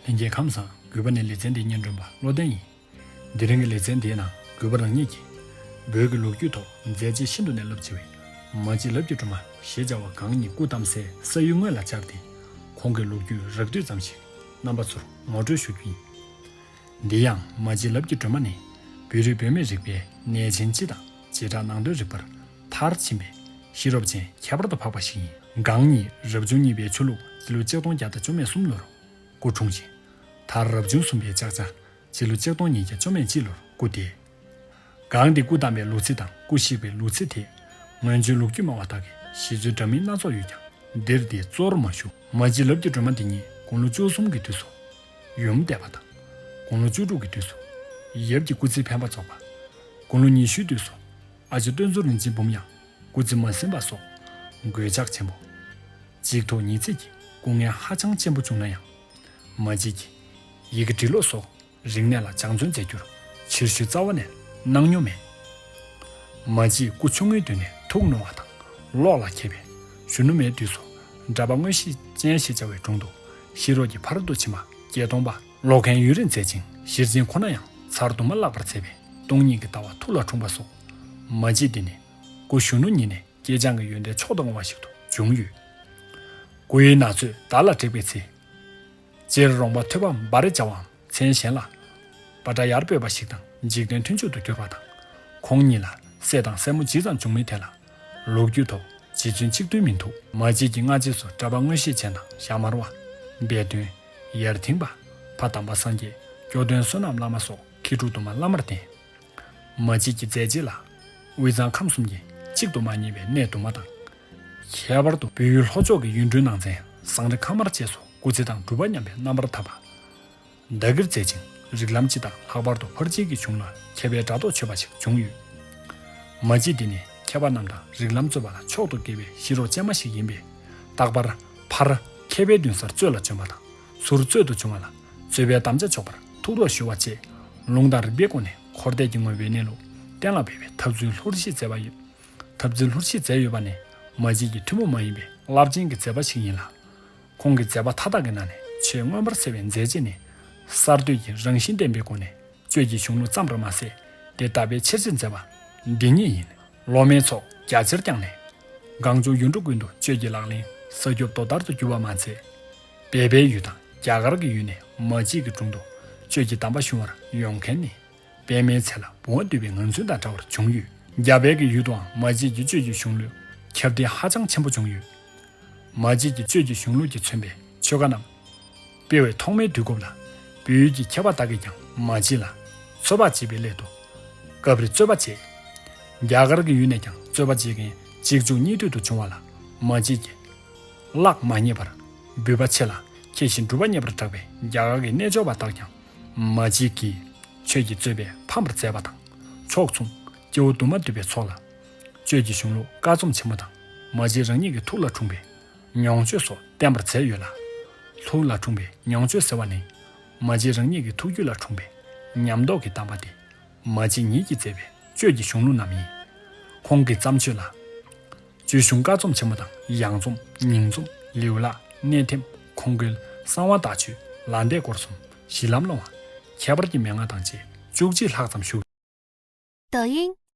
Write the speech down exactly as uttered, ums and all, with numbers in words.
ལྷན་རྒྱས་ཁམས་བཟང་། གུས་པ་ནས་ལེ་ཚན་འདི་སྙན་སྒྲོན་པ་བློ་ལྡན་ཡིན། དེ་རིང་གི་ལེ་ཚན་འདིའི་ནང་གུས་པ་རང་ཉིད་ཀྱིས་བོད་ཀྱི་ལོ་རྒྱུས་ཐོག་མཛད་རྗེས་ཤིན་ཏུ་ནས་རླབས་ཆེ་བའི་མ་གཅིག་ལབ་ཀྱི་སྒྲོལ་མ་ཞེས་བྱ་བ་གང་ཉིད་སྐུ་བལྟམས་སའི་ས་ཡུལ་དངོས་ལ་བཅར་ཏེ། ཁོང་གི་ལོ་རྒྱུས་རགས་བསྡུས་ཙམ་ཞིག་རྣམ་པ་ཚོར་ངོ་སྤྲོད་ཞུ་རྒྱུ་ཡིན། འདི་ཡང་མ་གཅིག་ལབ་ཀྱི་སྒྲོལ་མ་ནི་བོད་རིགས་བུད་མེད་རིག་པའི་གནས་ཆེན་སྤྱི་དང་བྱེ་བྲག་ནང་དོན་རིག་པར་མཐར་ཕྱིན་པའི་ཤེས་རབ་ཅན་ཁྱད་པར་དུ་འཕགས་པ་ཞིག་ཡིན། གང་ཉིད་རབ་བྱུང་གཉིས་པའི་ཆུ་ལུག་སྤྱི་ལོ་ཆིག་སྟོང་བརྒྱ་དང་བཅོ་ལྔ་ལོར་སྐུ་འཁྲུངས་ཤིང་། མཐར་རབ་བྱུང་གསུམ་པའི་ལྕགས་བྱ་སྤྱི་ལོ་ཆིག་སྟོང་ཉིས་བརྒྱ་བཅོ་ལྔ་ལོར་སྐུ་འདས། གང་དེ་སྐུ་བལྟམས་པའི་ལོ་ཚིགས་དང་སྐུ་གཤེགས་པའི་ལོ་ཚིགས་དེ་སྔོན་བྱོན་ལོ་རྒྱུས་སྨྲ་བ་དག་གིས་ཞེ་བཅོས་འདྲ་མིན་སྣ་ཚོགས་ཡོད་ཀྱང་། འདིར་དེ་གཙོ་བོར་མ་ཞུ། མ་གཅིག་ལབ་ཀྱི་སྒྲོལ་མ་འདི་ཉིད་དགུང་ལོ་བཅུ་གསུམ་གྱི་དུས་སུ་ཡུམ་འདས་པ་དང་། དགུང་ལོ་བཅུ་དྲུག་གི་དུས་སུ་ཡབ་ཀྱི་སྐུ་ཚེ་འཕེན་པ་རྫོགས་པ། དགུང་ལོ་ཉི་ཤུའི་དུས་སུ་ཨ་ཅེ་སྟོན་ཟུར་རིན་ཆེན་འབུམ་ཡང་སྐུ་ཚེ་མ་ཟིན་པ་སོགས་གོད་ཆག་ཆེན་པོ། གཅིག་ཐོག་ཉིས་བརྩེགས་ཀྱི་སྐུ་ངལ་ཧ་ཅང་ཆེན་པོ་བྱུང་ན་ཡང་། མ་གཅིག་གིས་ཡི་གེ་འབྲི་ཀློག་སོགས་རིག་གནས་ལ་སྦྱང་བརྩོན་མཛད་རྒྱུར་ཕྱིར་བཤོལ་རྩ་བ་ནས་གནང་མྱོང་མེད། མ་གཅིག་སྐུ་ཆུང་ངུའི་དུས་ནས་ཐུགས་རྣོ་བ་དང་གློག་ལ་མཁས་པས། གཞོན་ནུ་མའི་དུས་སུ་གྲྭ་པ་མངོན་ཤེས་ཅན་ཞེས་བྱ་བའི་དྲུང་དུ་ཤེས་རབ་ཀྱི་ཕ་རོལ་ཏུ་ཕྱིན་པ་བརྒྱད་སྟོང་པ་ཀློག་མཁན་ཡུན་རིང་མཛད་ཅིང་། ཤེར་ཕྱིན་ཁོ་ན་ཡང་ཚར་དུ་མ་བརླག་པར་མཛད་པས་སྟོང་ཉིད་ཀྱི་ལྟ་བ་ཐུགས་ལ་འཁྲུངས་པ་སོགས། མ་གཅིག་འདི་ནི་སྐུ་གཞོན་ནུ་ཉིད་ནས་སྐྱེས་སྦྱངས་ཀྱི་ཡོན་ཏན་མཆོག་ཏུ་དགོངས་པ་ཞིག་ཏུ་བྱུང་ཡོད། སྐུ་ཡི་ན་ཚོད་ཟླ་ལ་བསྒྲིགས་པའི་ཚེ། སྤྱིར་རོང་པ་ཐོས་པ་འབའ་རི་བྱ་བའམ་མཚན་གཞན་ལ་པ་ཏྲ་ཡར་སྤོས་པ་ཞིག་དང་འཇིག་རྟེན་མཐུན་ཕྱོགས་སུ་གྱུར་པ་དང་། ཁོང་ཉིད་ལ་སྲས་དང་སྲས་མོ་ཇི་ཙམ་བྱུང་མིན་ཐད་ལ་ལོ་རྒྱུས་ཐོག་རྗེ་བཙུན་གཅིག་བདུན་མིན་འདུག། མ་གཅིག་གི་སྔ་རྗེས་སུ་གྲྭ་པ་མངོན་ཤེས་ཅན་དང་ཞྭ་དམར་བ། སྦས་སྟོན། ཡར་ཐིང་པ། ཕ་དམ་པ་སངས་རྒྱས། སྐྱོ་སྟོན་བསོད་ནམས་བླ་མ་སོགས་མཁས་གྲུབ་དུ་མ་བླ་མར་བསྟེན། མ་གཅིག་གི་མཛད་རྗེས་ལ་དབུས་གཙང་ཁམས་གསུམ་གྱིས་གཅིག་ཏུ་མ་ཉེས་པའི་གནས་དུ་མ་དང་། ཁྱད་པར་དུ་བོད་ཡུལ་ལྷོ་ཕྱོགས་ཀྱི་ཡུལ་གྲུའི་ནང་ཚན་ཟངས་རི་ཁ་དམར་བཅས་སུ་སྐུ་ཚེ་དང་སྒྲུབ་པ་མཉམ་པའི་རྣམ་པར་ཐར་པ་བདག་གིར་མཛད་ཅིང་། རིགས་ལམ་སྤྱི་དང་ལྷག་པར་དུ་ཕར་ཕྱིན་གྱི་གཞུང་ལ་མཁས་པའི་སྒྲ་སྒྲོགས་ཆོད་པ་ཞིག་བྱུང་ཡོད། མ་གཅིག་འདི་ནི་མཁས་པ་རྣམས་དང་རིགས་ལམ་རྩོད་པ་ལ་མཆོག་ཏུ་དགྱེས་པའི་ཤེས་རབ་ཅན་མ་ཞིག་ཡིན་པས། རྟག་པར་ཕར་མཁས་པའི་མདུན་སར་རྩོད་ལ་བྱོན་པ་དང་། ཚུར་རྩོད་དུ་བྱུང་བ་ལ་རྩོད་པའི་དམ་བཅའ་འཇོག་པར་ཐུགས་ལ་ཞུ་བ་བཅས། ལུང་དང་རིགས་པའི་སྒོ་ནས་འཁོར་འདས་ཀྱི་དངོས་པོའི་གནས་ལུགས་གཏན་ལ་འབེབས་པའི་ཐབས་ཚུལ་ལྷུར་བཞེས་མཛད་པ་ཡོད། ཐབས་ཚུལ་ལྷུར་བཞེས་མཛད་ཡོད་པ་ནི་མ་གཅིག་གི་ཐུན་མོང་མ་ཡིན་པའི་རླབས་ཆེན་གྱི་མཛད་པ་ཞིག་ཡིན་ལ། ཁོང་གི་མཛད་པ་མཐའ་དག་གི་ནང་ནས་ཆེས་མངོན་པར་གསལ་བའི་མཛད་རྗེས་ནི། གསར་གཏོད་ཀྱི་རང་བཞིན་ལྡན་པའི་སྒོ་ནས་གཅོད་ཀྱི་གཞུང་ལུགས་ཙམ་རེད་མ་ཟད། དེ་དག་པའི་ཆེར་བརྩི་མཛད་པ་འདི་ཉིད་ཡིན། སློབ་མའི་ཚོགས་རྒྱ་ཆེར་བསྐྱངས་ནས། གངས་ལྗོངས་ཡུལ་གྲུ་ཀུན་ཏུ་གཅོད་ཀྱི་ལག་ལེན་ས་ཁྱབ་རྡོ་ལྟར་དུ་གྱུར་པ་མ་ཚད། བལ་པོའི་ཡུལ་དང་རྒྱ་གར་གྱི་ཡུལ་ནས་མ་གཅིག་གི་དྲུང་དུ་གཅོད་ཀྱི་གདམས་པ་ཞུ་བར་ཡོང་མཁན་ནི། པདྨའི་ཚལ་ལ་བུང་བ་འདུས་པའི་ངང་ཚུལ་དང་འདྲ་བར་བྱུང་ཡོད། རྒྱ་བལ་གྱི་ཡུལ་དུའང་མ་གཅིག་གི་གཅོད་ཀྱི་གཞུང་ལུགས་ཁྱབ་གདལ་ཧ་ཅང་ཆེན་པོ་བྱུང་ཡོད། མ་གཅིག་གི་གཅོད་ཀྱི་གཞུང་ལུགས་ཀྱིས་མཚོན་པའི་ཆོས་བཀའ་རྣམས། དཔེ་བའི་ཐོག་མའི་དུས་སྐབས་ལ། བོད་ཡུལ་གྱི་མཁས་པ་དག་གིས་ཀྱང་མ་གཅིག་ལ་རྩོད་པ་བྱེད་པའི་སླད་དུ། སྐབས་རེ་རྩོད་པ་བྱེད། རྒྱ་གར་གྱི་ཡུལ་ནས་ཀྱང་རྩོད་པ་བྱེད་མཁན་གཅིག་མཇུག་གཉིས་མཐུད་དུ་བྱུང་བ་ལ་མ་གཅིག་གིས་གླགས་མ་རྙེད་པར་སྦུད་པ་ཆེ་ལ་མཁས་ཤིང་གྲུབ་པ་རྙེད་པར་གྲགས་པའི་རྒྱ་གར་གྱི་རྣལ་འབྱོར་པ་དག་ཀྱང་མ་གཅིག་གིས་ཆོས་ཀྱི་རྩོད་པས་ཕམ་པར་མཛད་པ་དང་ཕྱོགས་མཚུངས་སྐྱེ་བོ་དུ་མ་འདུས་པའི་ཚོགས་ལ་གཅོད་ཀྱི་གཞུང་ལུགས་བཀའ་རྩོམ་ཆེན་མོ་དང་མ་གཅིག་རང་ཉིད་ཀྱི་ཐུགས་ལ་འཁྲུངས་པའི་མྱོང་སྤྱོད་སོགས་བསྟན་པར་མཛད་ཡོད་ལ། ཐུགས་ལ་འཁྲུངས་པའི་མྱོང་སྤྱོད་ཟེར་བ་ནི། མ་གཅིག་རང་ཉིད་ཀྱི་ཐུགས་རྒྱུད་ལ་འཁྲུངས་པའི་ཉམས་རྟོགས་ཀྱི་གདམས་པ་སྟེ། མ་གཅིག་ཉིད་ཀྱིས་མཛད་པའི་གཅོད་ཀྱི་གཞུང་ལུགས་རྣམས་ཡིན། ཁོང་གི་བརྩམས་ཆོས་ལ། གཅོད་གཞུང་བཀའ་རྩོམ་ཆེན་མོ་དང་ཡང་རྩོམ་ཉིང་རྩོམ་ལེའུ་ལག་གནས་ཐེམ་ཁོང་ཀུན་གསང་བ་དག་ཆོས་ལ་འདས་སྐོར་གསུམ་གཞི་ལམ་སློང་བ་ཁྱད་པར་གྱི་མན་ངག་དང་བཅས་བཅུ་གཅིག་ལྷག་ཙམ་བཞུགས། 抖音